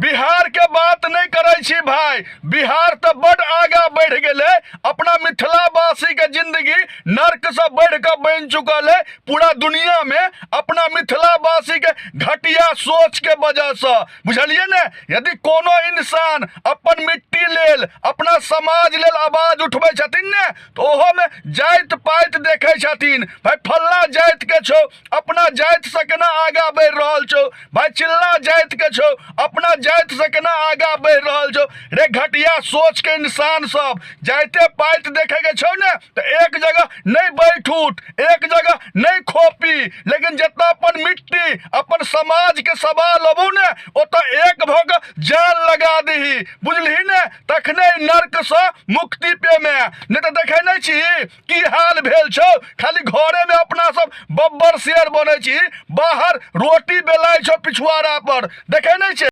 बिहार के बात नहीं करै छी भाई, बिहार तऽ बड आगा बढ़ि गेलै। अपना मिथिलावासी के जिंदगी नर्क से बढ़ि कऽ बनि चुकल है पूरा दुनिया में अपना मिथिलावासी के घटिया सोच के वजह से, बुझलिए ने। यदि कोनो इंसान अपन मिट्टी लेल, अपना समाज लेल आवाज उठबै छथिन ने, तऽ ओहोमे जाति पाति देखै छथिन। भाई फल्ला जाति के छौ, अपना जाति से केना आगा बढ़ि रहल छौ? भाई चिल्ला जाति के छौ, अपना जाति से केना आगा बढ़ि रहल छौ? रे घटिया सोच के इंसान सब, जाइते पाति देखे के छौ ने तऽ एक जगह नहीं बैठूट, एक जगह नहीं खोपी, लेकिन जितना अपन मिट्टी अपन समाज के सवाल अबू ने, ओतऽ एक भऽ कऽ जान लगा दही, बुझलही ने, तखने नर्क से मुक्ति पेमे। नहीं तऽ देखे नहीं छी की हाल भेल छौ? खाली घरे में अपना सब बब्बर शेर बनै छी, बाहर रोटी बेलाय छौ पिछुआरा पर, देखे नहीं छै।